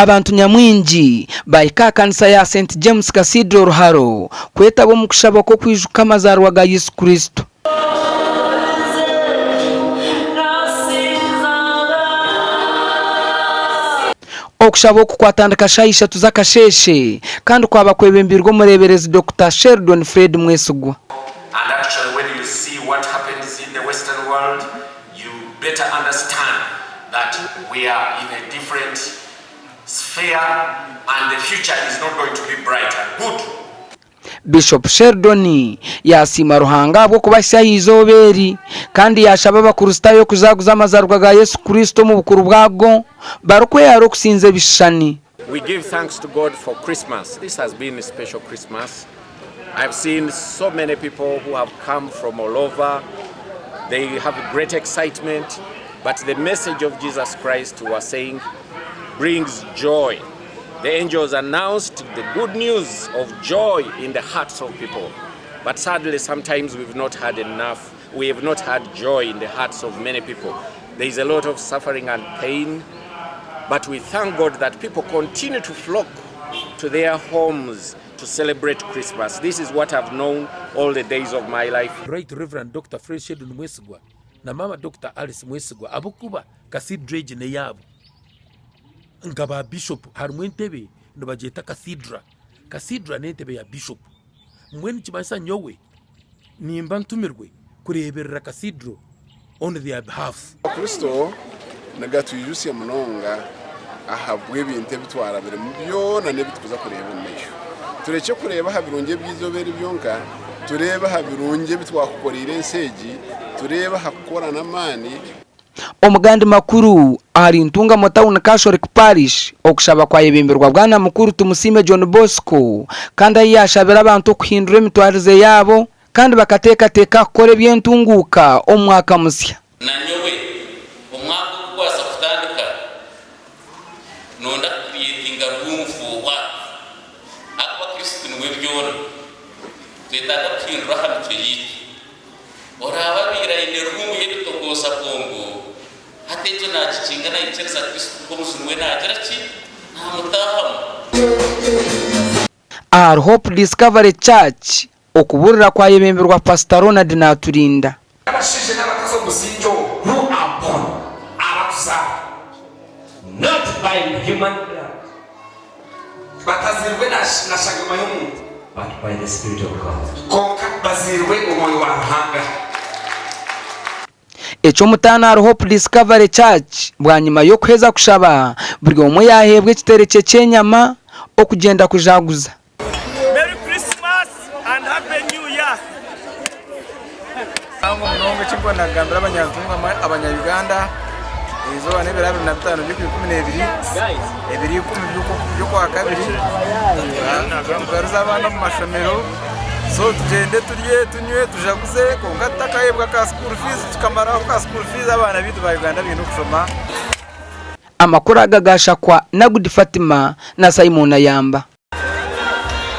Abantu nyamwingi baahika aha kanisa ya St James Cathedral Ruharo kwetaba omu kushaba kw'okwijuka amazaarwa ga Yesu Kristo. Okushaba oku kwatandika shaaha ishatu z'akasheeshe kandi kwaba kwebembeirwe omureeberezi Dokita Sheldon Fred Mwesigwa. And actually when you see what happens in the western world you better understand that we are in a different sphere and the future is not going to be bright and good. Bishop Sheldon yaasiima Ruhanga ahabw'okubahitsya aha izooba eri kandi yaashaba abakristaayo okujaguza amazaarwa ga Yesu Kristo omu bukuru bwago barikwehara okusinza ebishushani. We give thanks to God for Christmas. This has been a special Christmas. I've seen so many people who have come from all over. They have great excitement, but the message of Jesus Christ was saying brings joy. The angels announced the good news of joy in the hearts of people. But sadly, sometimes we've not had enough. We have not had joy in the hearts of many people. There is a lot of suffering and pain. But we thank God that people continue to flock to their homes to celebrate Christmas. This is what I've known all the days of my life. Right Rev Dokita Fred Sheldon Mwesigwa na Maama Dokita Alice Mwesigwa ahabw'okuba Cathedral egi n'eyaabo. Nka ba Bishop harimu entebe nibagyeta Cathedral. Cathedral n'entebe ya Bishop. Mbwenu nikimanyisa nyowe nimba ntumirwe kureeberera Cathedral on their behalf. Kristo nigatwijutsya munonga ahabw'ebintu ebi twarabiremu byona n'ebi turikuza kureeba omu maisho. Turekye kureeba aha birungi eby'eizooba eri byonka, tureebe aha birungi ebi twakukoreire ensi egi, tureebe aha kukora n'amaani. Omu gandi makuru, ahari Ntungamo Town Catholic Parish, okushaba kwayebemberwa Bwana Mukuru Tumusiime John Bosco kandi ahi yaashabire abantu okuhindura emitwarize yaabo kandi bakateekateeka aha kukora eby'entunguuka omu mwaka musya. Na nyowe omwaka ogu gwaza kutandika nonda ku creatinga room for what? Ahakuba Kristo niwe byona. Twetaaga kuhindura aha micwe yaitu. Oraabe abaire aine room y'ebitokooza bwongo, hati ekyo naakikinga naikiriza Kristo nk'Omujuni we naagira ki? Naamutaahamu. Ahari Hope Discovery Church, okubuurira kwayebemberwa Pasita Ronald Naturinda. Abashaija n'abakazi omu busingye obu Who are born abakuzaarwa. Not by human blood. Batazairwe na shagama y'omuntu. But by the Spirit of God. Kwonka bazairwe Omwoyo wa Ruhanga. Eky'omutaano ahari Hope Discovery Church, bwanyima y'okuheza kushaba, buri omwe yaaheebwa ekiterekye ky'enyama okugyenda kujaguza. Merry Christmas and Happy New Year. Kihango munonga eki ndikuba nagambira abanyantungama abanya Uganda eizooba n'ebiro 25 by'okwikumineebiri ebiro ikumi by'okwakabiri tugaruze abaana omu mashomero so tugyende turye tunywe tujaguze kwonka tutakahebwa ka school fees tukamaraho ka school fees abaana baitu ba Uganda baine okushoma. Amakuru aga gashakwa Nagudi Fatima na Simon Ayamba.